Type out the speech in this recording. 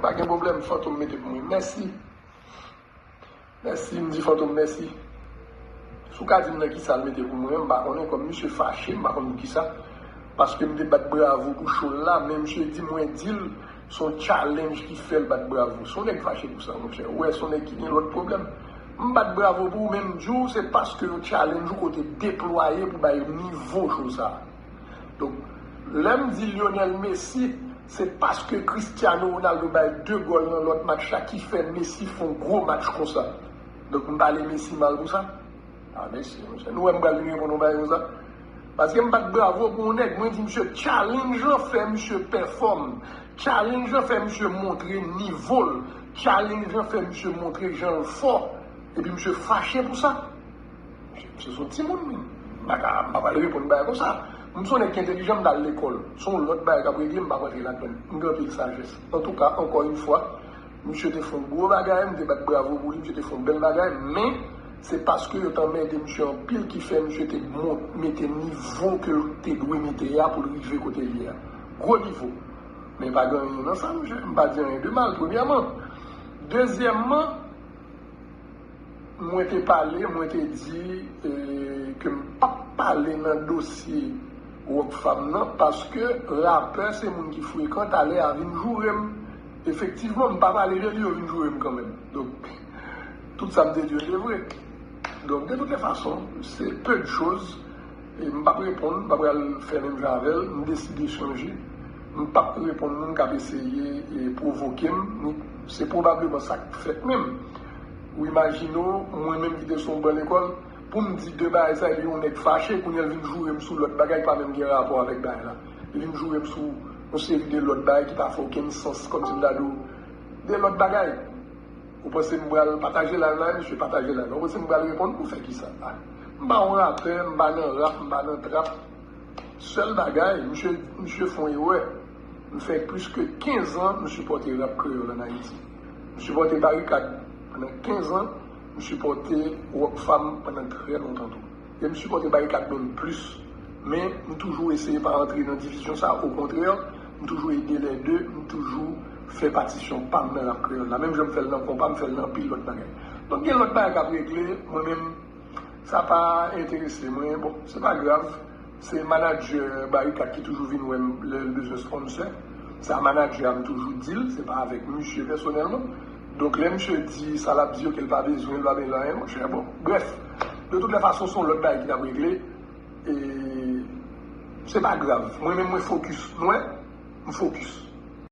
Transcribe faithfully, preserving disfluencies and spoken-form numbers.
Pa gen pwoblèm, Fantom mete pou mwen. Mèsi. Mèsi, m di Fantom mèsi. Si w ka di m nan kisa l mete pou mwen, m pa konnen, kòm misye fache, m pa konn pou kisa. Paske m te bat bravo pou show l la, men misye di mwen di l se yon challenge ki fè l bat bravo. Se yon nèg fache pou sa, monchè. Ou wè, se yon nèg ki gen lòt pwoblèm. M bat bravo pou ou, men m di w, se paske yon challenge ou kote deplwaye pou bay nivo show sa. Donk, lè m di Lionel Messi, se paske Cristiano Ronaldo bay de gòl nan lòt match la ki fè Messi fè yon gwo match konsa. Donk, m pale Messi mal pou sa? A, Messi, monchè. Nou wè m pral vin reponn yon bagay konsa? Paske m bat bravo pou yon nèg, mwen di misye challenge lan fè misye pèfòm. Challenge lan fè misye montre nivo l. Challenge lan fè misye montre jan l fò. Epi misye fache pou sa. Se son timoun, men. M pa ka, m pa pral reponn bagay konsa. M se yon nèg ki entelijan, m t al lekòl. Se yon lòt bagay k ap regle, m p ap rantre ladan l. M gen anpil sajès. Antouka, ankò yon fwa, misye te fè yon gwo bagay, m te bat bravo pou li, misye te fè yon bèl bagay, men se paske yo t anmède misye anpil ki fè misye te mont, mete nivo ke l te dwe mete a pou l rive kote l ye a. Gwo nivo. Men pa gen anyen nan sa, monchè. M pa di anyen de mal, premyèman. Dezyèmman, mwen te pale, mwen te di eh, ke m p ap pale nan dosye Rockfam nan, paske rapè se moun ki frekan, talè a vin joure m. Efektivman, m pa pale de li, yo vin joure m kanmenm. Donk, tout sa m te di yo te vre. Donk, de toutes les façons, c'est peu de choses. E m p ap reponn, m pa pral fè menm jan avè l, m deside chanje. M p ap reponn moun k ap eseye e pwovoke m, ni se pwobableman sa k fèt menm. Ou imajine w, mwen menm ki te sou yon ban lekòl, pou m di de bagay sa, epi yon nèg fache, kounye a l vin joure m sou lòt bagay ki pa menm gen rapò avèk bagay la. Li vin joure m sou yon seri de lòt bagay ki pa fè okenn sans, kòmsi m ta di w de lòt bagay. Ou panse m pral pataje live la, misye pataje live la. Ou panse m pral reponn pou fè kisa? Ah, m pa yon rapè, m pa nan rap, m pa nan trap. Sèl bagay, misye, misye fè yon erè. M fè plis ke kenz an m sipòte rap kreyòl ann Ayiti. M sipòte Barikad pandan kenz an, m sipòte Rockfam pandan trè lontan tou. E m sipòte Barikad menm plis. Men, m toujou eseye pa rantre nan divizyon sa, okontrè, m toujou ede lè de, m toujou fè patisyon pa m nan rap kreyòl la. Menm jan m fè l nan konpa, m fè l nan anpil lòt bagay. Donk, gen lòt bagay k ap regle, mwen menm, sa pa enterese mwen. Bon, se pa grav. Se manadjè Barikad ki toujou vin wè m lè l bezwen sponsè. Sa manadjè a m toujou di l, se pa avèk misye pèsonèlman. Donk, lè misye di sa l ap di yo ke l pa bezwen, l pa bezwen anyen, monchè, bon, brèf. De toutes les façons, se yon lòt bagay ki t ap regle. E se pa grav. Mwen menm, mwen fokis. Nou wè? M fokis.